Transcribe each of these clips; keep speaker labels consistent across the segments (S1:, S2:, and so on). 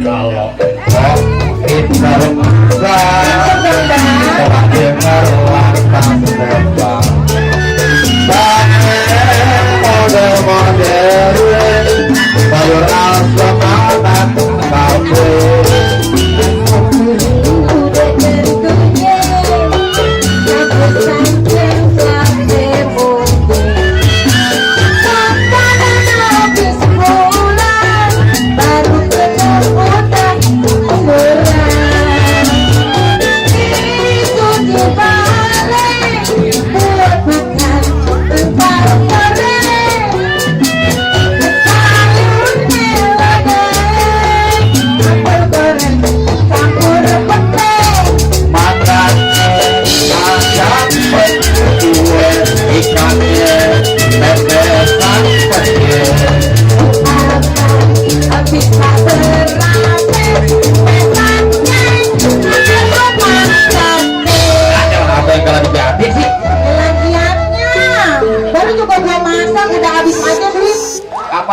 S1: Kalau pintar telah dengar lantang terbang model-model sayur asam anak kafe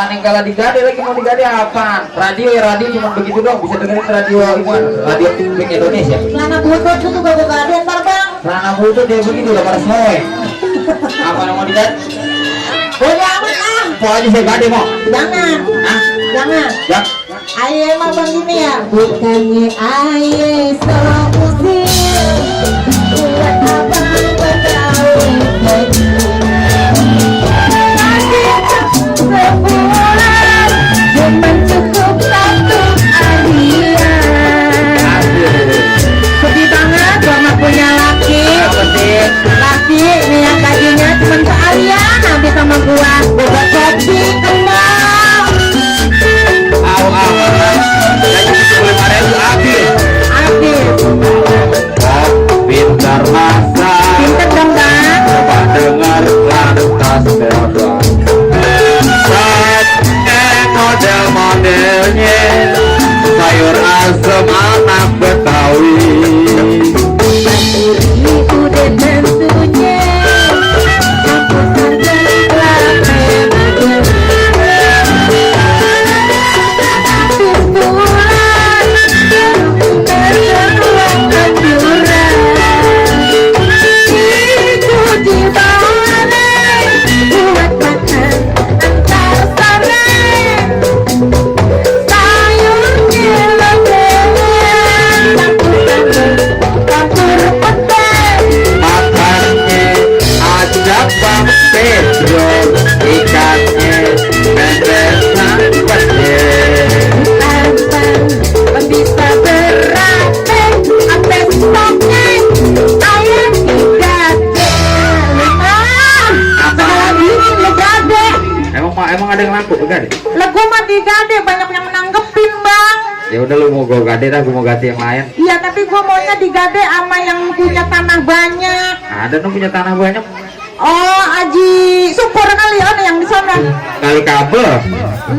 S1: yang kalah digade lagi mau digade apa? Radio ya radio cuma begitu dong, bisa dengerin radio gimana? Radio Publik Indonesia.
S2: Celana butut itu gak gade ntar bang.
S1: Celana butut dia begitu udah pada semua. Apa yang mau digade?
S2: Boleh amat ah.
S1: Mau aja saya gade mau.
S2: Jangan.
S1: Hah?
S2: Jangan.
S1: Ya.
S2: Aye emang begini ya. Bukannya aye solusi buat abang Betawi. Sebulan cuma cukup satu harian. Sedih banget mama punya laki. Laki ini yang gajinya cuma seharian. Nanti sama gua boba kopi kembang.
S1: Gaji 75.000 habis. Pintar masa.
S2: Pintar dong bang.
S1: Coba dengar lantas terbang. Model-modelnya sayur asam anak Betawi.
S2: Ini udah tentunya aku telah memang habis bulan terseruang anjuran itu di bawah buat makan antar sore.
S1: Emang ada yang laku gade?
S2: Lah gua mah digade banyak yang nanggepin bang.
S1: Ya udah lu mau gua gade dah, gua mau ganti yang lain.
S2: Iya tapi gua maunya digade sama yang punya tanah banyak.
S1: Ada dong punya tanah banyak.
S2: Oh Aji Syukur kali ada yang di sana.
S1: Kali kabel.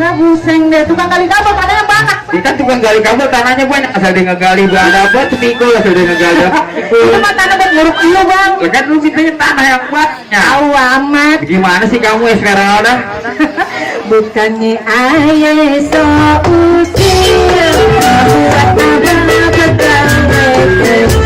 S2: Lah buseng deh tukang kali kabel tanahnya banyak.
S1: Kita tukang gali kabel tanahnya banyak, asal dia ngegali berada apa seminggu asal dia ngegali.
S2: Itu mah tanah buat nguruk iya bang.
S1: Lah kan lu mintanya tanah yang banyak.
S2: Tahu amat.
S1: Gimana sih kamu ya sekarang ada?
S2: Bukannya ayah so usil buat abang Betawi.